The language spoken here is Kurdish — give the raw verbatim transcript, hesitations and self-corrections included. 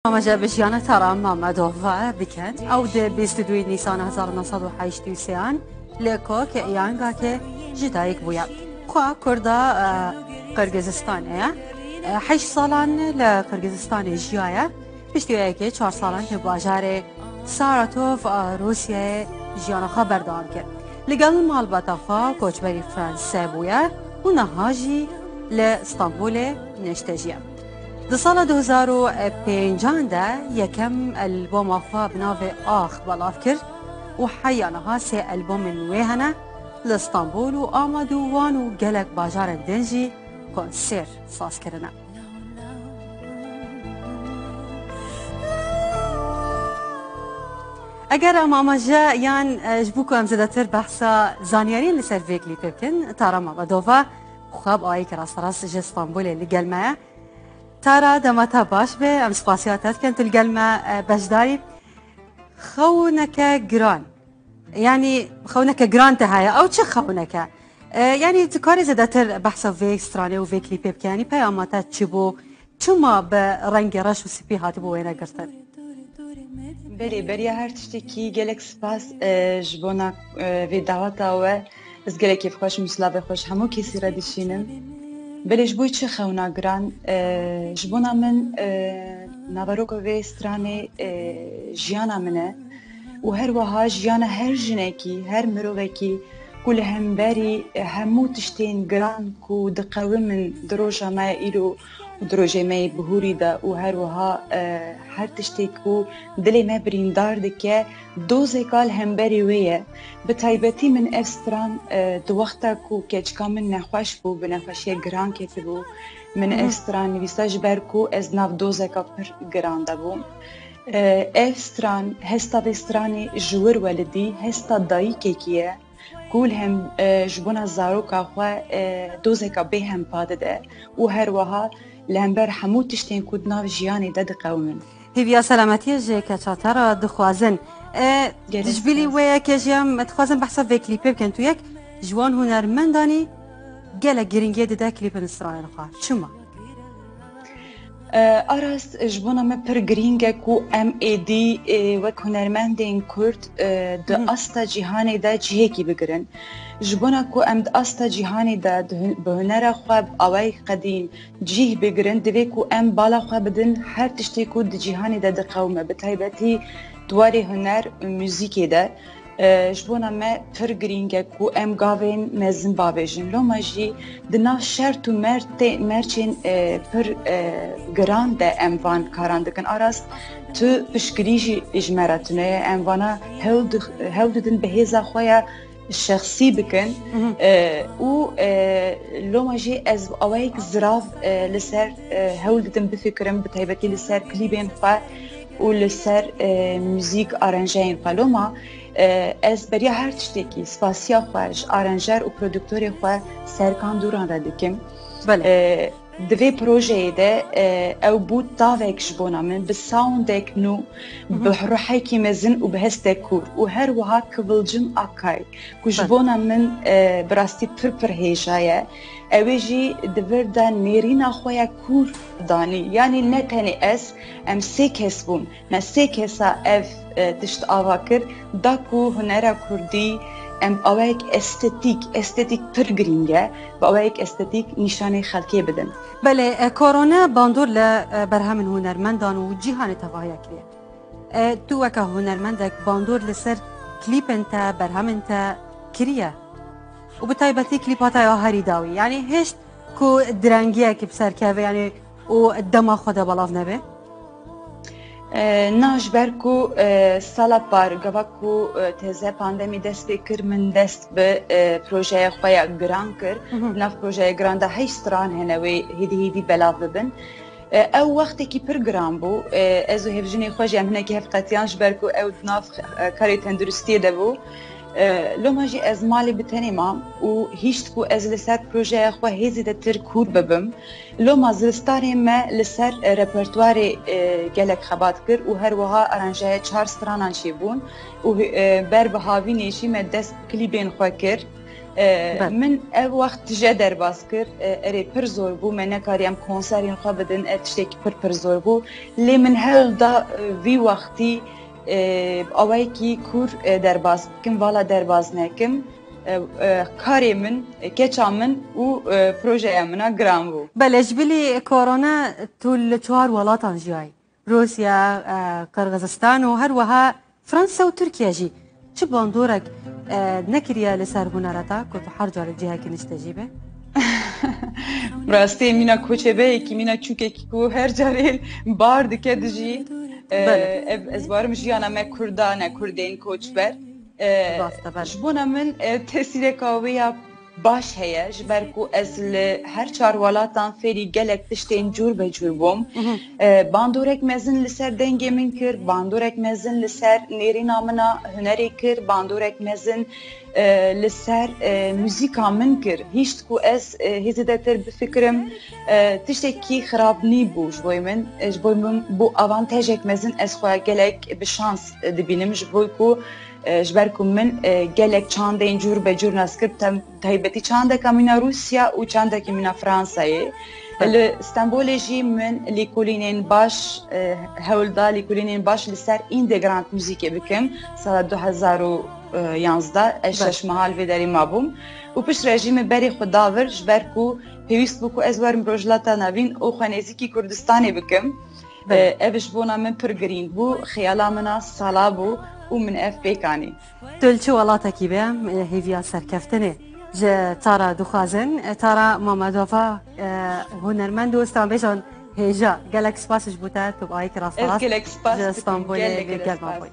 Amaje bi jiyana Tara Mamedov ve bikin. Ew di bîst û duyê Nîsana hezar neh sed û heştê û sêyan li Kok Yangakê ji dayik bûye. Xwe Kurda, e, Qirgizistanê ye. E, heşt salan li Qirgizistanê jiyaye. Piştî wê yekê çar salan li bajarê Saratov a Rûsyayê jiyana xwe berdewam kir. Li gel malbata xwe koçberî Franse bûye û niha jî li Stenbolê niştejiye. Di sala du hezar û pêncan de yekem alboma xwe bi navê Ax belav kir û heya niha sê albomên wê hene li Stenbol û Amad û Wan û gelek bajarên din jî konser saz kirine. Eger em amaje yan, e, ji bo ku em zêdetir behsa zanyariyên li ser vê klîpê bikin, Tara Mamedova xwe bi ayî kir rasterast ji Stenbolê li gel me ye. Tara, dema te baş be, em spasiya te dikin, tu li gel me, e, beşdarî. Xewneke giran. Yanî xewneke giran te heye. Ew çi xewneke? E, yanî tu karê zêdetir behsa vê stranê û vê klîpê bike. Yanî peyama te çi bû? Çima bi rengê reş û spî hatibû wêne girtin? Belê, beriya her tiştekî gelek spas, e, ji bona, e, vê daweta we. Ez gelek kêfxweş im û silavê xwe ji hemû kesî re dişînim. Belê ji bo çi xewna giran? E, ji bona min, e, naveroka vê stranê, e, jiyana min e û her wiha jiyana her jinekî, her mirovekî ku li hemberî, e, hemû tiştên giran ku diqewimin di roja me îro û di rojê me yê bihûrî de û her wiha, e, her tiştê ku dilê me birîndar dike, dozeka li hemberî wê ye. Bi taybetî min ev stran, e, di wexta ku keçika min nexweş bû, bi nexweşiyek giran ketibû, min Hı hı. ev stran nivîsa ji ber ku ez nav dozeka pir giran de bûm. E, ev stran, hesta vê stranê ji wir welidî, hesta dayikekî ye ku li hem, e, ji bona zaroka xwe, e, dozeka bêhempa dide û her wiha li hember hemû tiştên ku di nav jiyanê de diqewimin. Hêviya selametiyê ji keça te re dixwazin. E, Gelek ji bilî spas. Wê yekê jî em dixwazin behsa vê klîpê bikin. Tu yek ji wan hunermendanî gelek girîngiyê dide klîpên stranên xwe. Çima? E, a rast, ji bona me pir girîng e ku em êdî, e, wek hunermendên Kurd, e, di Hı hı. asta cîhanê de cihekî bigirin. Ji bona ku em di asta cîhanê de di hun-, bi hunera xwe bi awayek qedîn cih bigirin, divê ku em bala xwe bidin her tiştê ku di cîhanê de diqewime, bi taybetî di warê huner û muzîkê de. E, ji bona me pir girîng e ku em gavên mezin bavêjin. Loma jî di nav şert û mertê-, merçên, e, pir, e, giran de em van karan dikin. A rast, tu piştgirî jî ji me re tune ye. Em vana hewl di-, hewl didin bi hêza xwe ya şexsî bikin. Mhm. E, û, e, loma jî ez bi awayek zirav, e, li ser, e, hewl didim bifikirim, bi taybetî li ser klîbên xwe û li ser, e, muzîk aranjeyên xwe. Loma, e, ez beriya her tiştekî spasiya xwe ji aranjer û produktorê xwe Serkan Duran re dikim. Belê. E, di vê projeyê de, e, ew bû tavek ji bona min, bi soundek nû, Mhm. bi ruhekî mezin û bi hestek kûr û her wiha Kivilcim Akay, ku ji Belê. bona min, e, bi rastî pir pir hêja ye. Ew ê jî di vir de nêrîna xwe ya kûr danî. Yanî ne tenê ez, em sê kes bûn. Me sê kesa ev, e, tişt ava kir, da ku hunera kurdî em bi awayek estetîk, estetîk pir girîng e, bi awayek estetîk nîşanê xelkê bidin. Belê, e, korona bandor li, e, berhemên hunermendan û cîhanê tevahiya kiriye. E, tu weke hunermendek bandor li ser klîpên te, berhemên te kiriye? Û bi taybetî klîpa te ya herî dawî, yanî hişt ku direngiyekî bi ser keve, yanî û dema xwe de belav nebe? E, na, ji ber ku, e, sala par, gava ku, e, teze pandemî dest pê kir, min dest bi, e, projeya xwe ya giran kir. Mhm. Nav projeya giran de heşt stran hene wê hêdî hêdî belav bibin. E, ew wextekî pir giran bû. E, ez û hevjinê xwe jî em hinekî hev qetiyan, ji ber ku ew di nav, e, karê tenduristiyê de bû. E, loma jî ez malê bi tenê mam û hîşt ku ez li ser projeya xwe hê zêdetir kûr bibim. Loma zivistanê me li ser, e, repertuarê, e, gelek xebat kir û her wiha aranjeya çar stranan jî bûn û, e, ber bi havînê jî me dest bi klîbên xwe kir. E, Belê. Min ev wext tije derbas kir. E, erê pir zor bû. Me nekariyem konserên xwe bidin. Ev tiştekî pir pir zor bû. Lê min hewl da, e, vî wextî, e, awayekî kûr, e, derbas bikim, vala derbas nekim. E, e, karê min, e, keça min û, e, projeya min a giran bû. Belê, ji bilî korona tu li çar welatan jiyayî. Rûsya, e, Qirgizistan û her wiha Fransa û Tirkiye jî. Çi bandorek, e, nekiriye li ser hunera te ku tu her carê cihekî nişte jî be? Rastî mîna koçebeyekî, mîna çûkekî ku her carê bar dike dijî. E, Belê. Ev, ez barim jiyana me Kurdan e, Kurdên koçber. E, Rast e, belê. Ji bona min, e, tesîreka wê ya baş heye, ji ber ku ez li her çar welatan fêrî gelek tiştên cûr be cûr bûm. E, bandorek mezin li ser dengê min kir, bandorek mezin li ser nêrîna min a hunerê kir, bandorek mezin, e, li ser, e, muzîka min kir. Hişt ku ez, e, hê zêdetir bifikirim, e, tiştekî xirab nîbû ji bo min. E, ji bo min bû avantejek mezin, ez xwe gelek bi şans, e, dibînim, ji bo ku, e, ji ber ku min, e, gelek çandên cûr be cûr nas kir, tem-, taybetî çandeka mîna Rûsya û çandekî mîna Fransayê. Belê. Li Stenbolê jî min lêkolînên baş, e, hewl da lêkolînên baş li ser underground muzîkê bikim. Sala du hezar û yanzdeh ez Belê. şeş meha li vê derê mabûm. Û piştre jî min berê xwe da vir, ji ber ku pêwîst bû ku ez werim Rojhilata Navîn û xwe nêzîkî Kurdistanê bikim. Belê. E, ev ji bona min pir girîng bû. Xeyala min a sala bû û min ev pêk anî. Tu li çi welatekî be, em, e, hêviya serkeftinê ji Tara dixwazin. E, Tara Mamedova, e, hunermend û stranbêjan hêja. Gelek spas ji bo te, tu bi ayekî Ez rasterast gelek spas ji dikim, Stenbolê gelek, bi gelek gel me spas. bûyî.